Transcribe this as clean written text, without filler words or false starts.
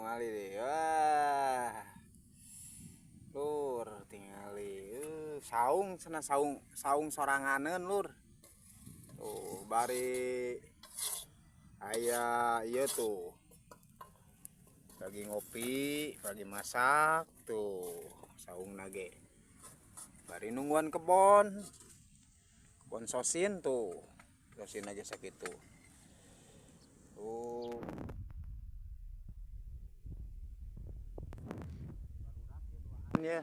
Tingali deh. Wah. Lur, tingali. Saung cenah, saung, saung soranganeun lur. Tuh, bari aya ieu tuh. Lagi ngopi, lagi masak tuh, saung nage. Bari nungguan kebon. Kebon sosin tuh. Sosin aja sakitu. Tuh. Ya.